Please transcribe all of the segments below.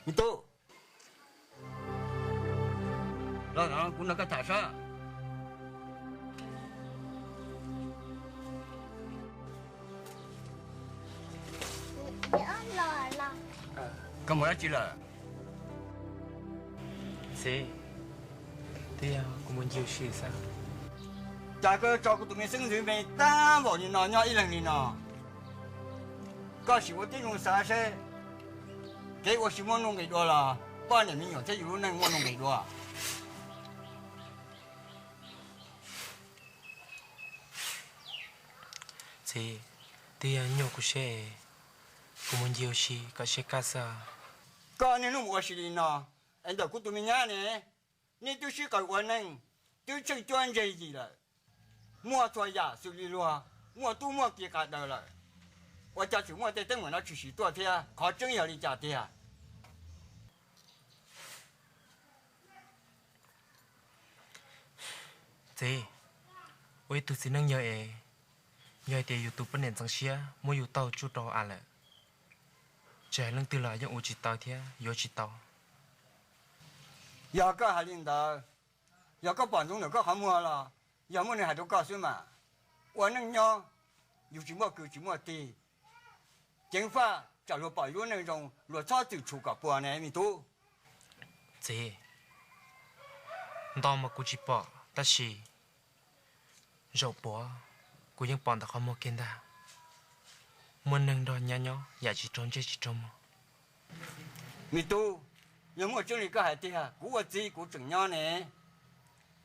Me tub, los kuv nrog koj tham sab. Koj mus dab tsi lawm? Txiv, twb yog kuv mus ncig ua si xwb. Cas koj yuav tso kuv tus me xeeb ntxwv me tag npaum li no nyob ib leeg li no? Koj sim ua tib zoo xav seb, kev ua si muaj nuj nqis dua los poj niam me nyuam thiab yus lub neej muaj nuj nqis dua? Txiv, twb yog nyuaj kuv siab es kuv mus ncig ua si kom siab kaj xwb. Koj niaj hnub mus ua si li no, es ntawm kuv tus me nyab ne, neb twb sib qawm ua neej, twb tsheej cuab ntseg yim lawm, muaj txhua yam xws li luag, muaj tub muaj ki qas daws lawm, ua cas tseem muaj tej teeb meem no tshwm sim tuaj thiab? Qhov tseeb yog li cas tiag? Txiv, ua ib tug txiv neej yawg es, yog hais tias yus tus poj niam ntxeev siab muab yus tau tsuj rau av lawm, tsis hais leej twg los yeej ua tsis tau thiab yuav tsis tau. Yog koj hais li ntawd, yog koj pom ntsoov ntawm koj qhov muag los yog muaj neeg hais rau koj xwb mas. Ua neej nyob, yus tsis muaj kwv tsis muaj tij, ceev faj tsam luag pom yus lub neej zoo luag txhob txwm tshum kom puas ne me tub. Txiv, nto mas kuv tsis pom tab sis zaum puav kuv yeej pom ntawm qhov muag kiag ntag. Muaj neeg nrog nyab nyob yam tsis raug ntsej tsis raug muag. Me tub, yog muaj tseeb li koj hais tiag, kuv ua txiv kuv tseem nyob ne.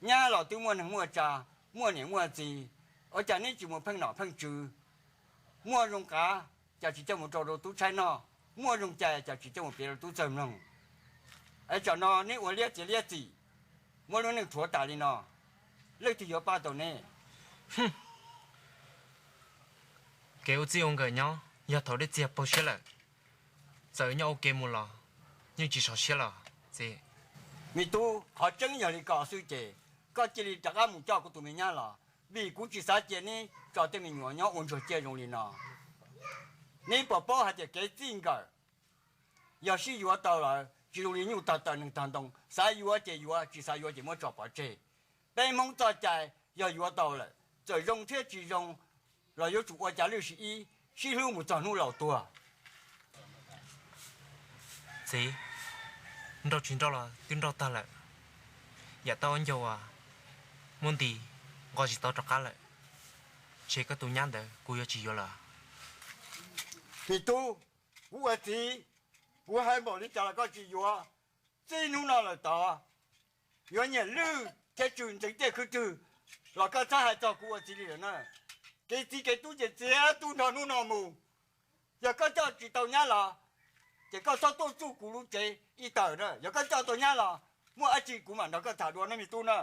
Nyab los twb muaj neeg muaj tsa, muaj niam muaj txiv, ua cas neb tsis mus pheej nom pheej tswv? Muaj zoo qav cas tsis coj mus rau rau tub tshaib noj, muaj zoo cai cas tsis coj mus piav rau tub txawg mloog. Es tsam no neb ua liab txiav liab txim, muab lub neej rhuav tas li no, leej twg yuav pab tau neb? Kev ua txij ua nkawm nyob yog thaum dej txiag paug siab lawm, txawm nyob ua ke mus los yeej tsis sov siab los txiv. Me tub, qhov tseeb yog li ko xwb ces koj cia li rov qab mus coj kuv tus me nyab los, vim kuv tsis xav cia neb tso tej me nyuam nyob ua ntsuag ciaj zoo li no. Neb puas paub hais tias kev txij nkawm yog sib yuav tau lawm tsis zoo li nyuj tog taw neeg tog ntoo, xav yuav ces yuav, tsis xav yuav ces muab tso pov tseg. Peb Hmoob txoj cai yog yuav tau lawm, txawm zoo thiab tsis zoo los yuav tsum ua cas lwj sim ib, sib hlub mus txog hnub laus tuag. Txiv, nrauj tsis nrauj los twb nrauj tag lawm, yam tau ob ncauj uas muab nti nqo tsis tau rov qab lawm, ces koj tus nyab ntawd kuv yuav tsis yuav lawm. Me tub, kuv ua txiv, kuv hais npaum li cas los koj tsis yuav. Txij hnub no lawm tod, yuav nyiam lwj thiab tsw ntxeev tiaj khwb twg los koj txhob hais txog kuv ua txiv li lawm na. Kev txiv kev tub ces txiv tub nrog hnub no mus. Yog koj coj tsis tau nyab los, ces koj txhob tuaj tsuj kuv lub tsev ib tawm na. Yog koj coj tau nyab los, muaj dab tsi kuv mam nrog koj tham dua na me tub na.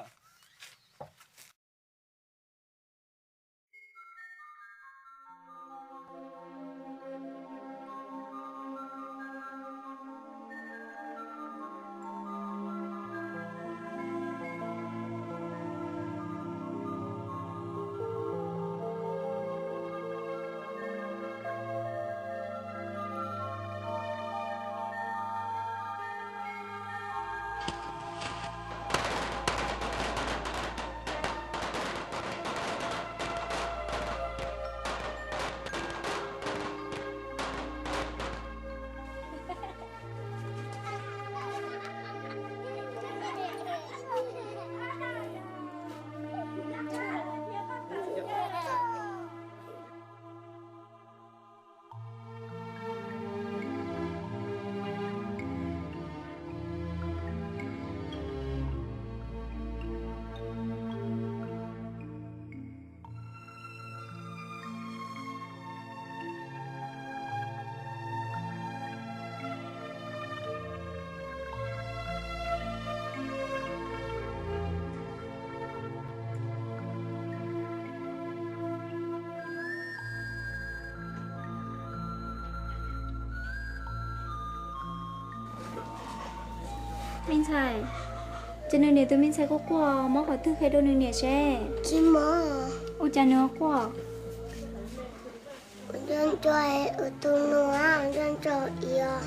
Me ntxhais, ces nws niam tus me ntxhais quaj quaj, muab qhov twg qhia rau nws niam seb. Tsis muaj. Ua cas nws quaj? Ua ntsuag ntsuag, tus nus ua ntsuag ntsuag ib.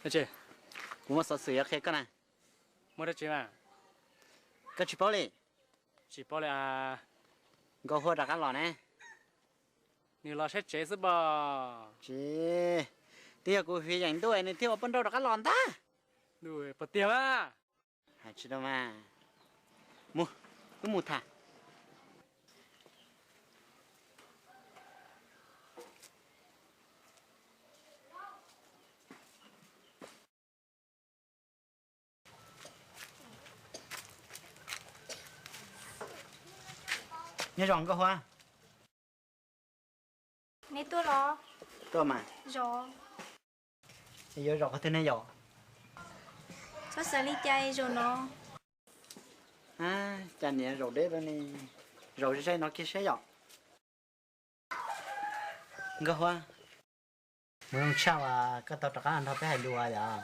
Kuv muaj xov xwm yuav qhia koj na. Muaj dab tsi mas? Koj tsis paub li? Tsis paub li. Nkauj Huab rov qab los ne. Nws los saib tsev xwb pom. Tsis, twb yog kuv fiv yeem ntuj nws thiaj ua poj nrauj rov qab los ntag. Puas tiag mas? Hais tsis tau mas. Mus, wb mus tham. Nyob zoo Nkauj Huab. Neb tuaj los? Tuaj mas. Zos. Yuav zaum qhov twg ne yom? Txhob xav li cas zaum no. Cas niam zaum deb lawm ne, zaum zeb no kiag saib yom. Nkauj Huab, mus zoo tshaj uas koj tau rov qab nrog peb hais lus yom.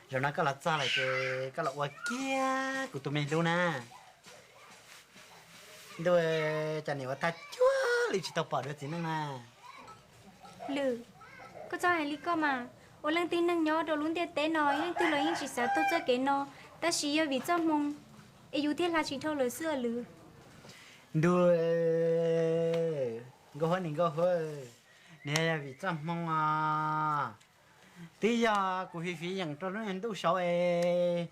Zaum no koj los txog lawm ces koj los ua kiag kuv tus me hlub na. Ntuj, cas niam ua tag cuag li tsis tau pom dua txiv neej na. Lwm, koj txhob hais li koj mas. Ua leej tib neeg nyob rau lub ntiaj teb no leej twg los yeej tsis xav taug txoj kev no, tab sis yog vim txoj hmoo es yus thiaj hla tsis dhau lawm xwb os Lwm. Ntuj, Nkauj Huab niam Nkauj Huab, nws yog vim txoj hmoo os. Twb yog kuv fiv fiv yeem rau lub niag ntuj saud es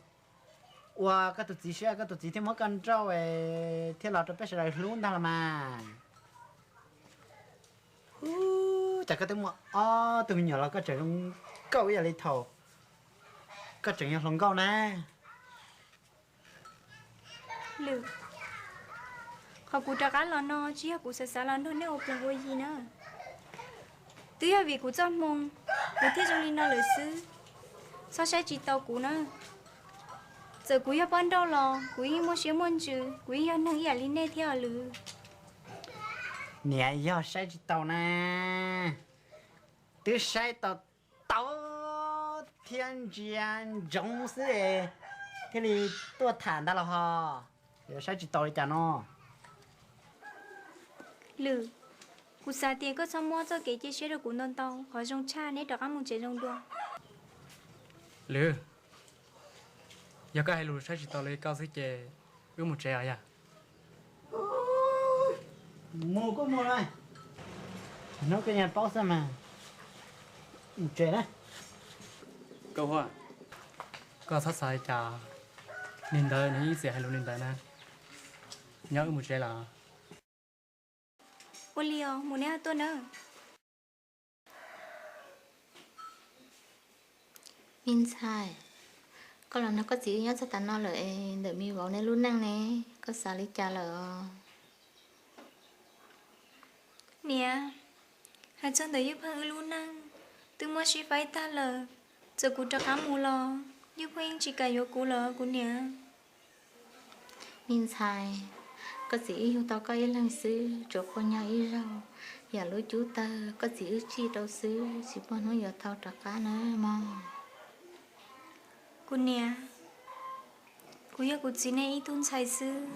ua koj tus txiv siab koj tus txiv thiaj muab koj nrauj es thiaj los rau peb sawv daws hlub ntag los mas. Ub, cas koj twb muaj ob tug me nyuam los koj tseem zoo nkauj ib yam li thaum koj tseem yog hluas nkauj na. Lwm, qhov kuv rov qab los no tsis yog kuv xav xav los nrog nej ua plees ua yi na. Twb yog vim kuv txoj hmoo, kuv thiaj zoo li no lawm xwb. Txhob saib tsis tau kuv na. Txawm kuv yog poj nrauj los kuv yeej muaj siab muaj ntsws, kuv yeej yog neeg ib yam li nej thiab os Lwm. Niam yog saib tsis tau na, twb saib tau tau thiab ntsia ntsoov xwb thiaj li tuaj tham ntag los ho. Yuav saib tsis tau li cas no. Lwm, kuv xav tias koj txhob muab txoj kev cia siab rau kuv ntau ntau, qhov zoo tshaj neb rov qab mus tsev zoo dua. Lwm, yog koj hais lus saib tsis tau li koj xwb ces wb mus tsev os yog. Mus kuj mus na, hnub koj yeej paub xwb mas. Mus tsev na. Koj Huab, koj txhob xav li cas, niag ntawd nws yeej txiv hais lus li ntawd na. Nyob wb mus tsev lawm. Ua li os, mus neb ho tuaj nawb. Me ntxhais, koj los nrog koj txiv wb nyob txog tav no lawm es ntawm me vauv neb lub neej ne, koj xav li cas lawm os? Niam, hais txog ntawm Ywj Pheej wb lub neej, twb muab sib faib tag lawm. Txawm kuv rov qab mus los Ywj Pheej yeej tsis kam yuav kuv lawm kuv niam. Me ntxhais, koj txiv wb yug tau koj ib leeg xwb, tsuas quaj nyo ib zaug, yam lub cub tawg koj txiv wb tsij rau xwb, tsis muaj hnub yuav tau rov qab na mog. Kuv niam, kuv yog kuv txiv nej ib tug ntxhais xwb.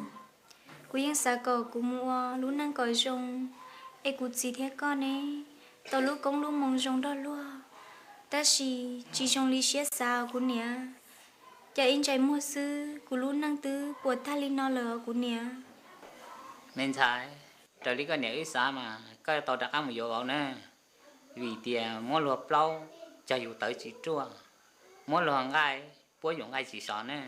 Kuv yeej xav kom kuv mus ua lub neej kom zoo, es kuv txiv thiab koj ne, tau lub koob lub moo zoo nrog luag. Tab sis tsis zoo li siab xav os kuv niam. Cas ib ntsais muag xwb kuv lub neej twb puas tag li no lawm os kuv niam. Me ntxhais, raws li koj niam wb xav mas koj tau rov qab mus yuav vauv na, vim tias muab luag plaub cog yus tawv tsis ruaj, muab luag nqaij puab yus nqaij tsis sov na.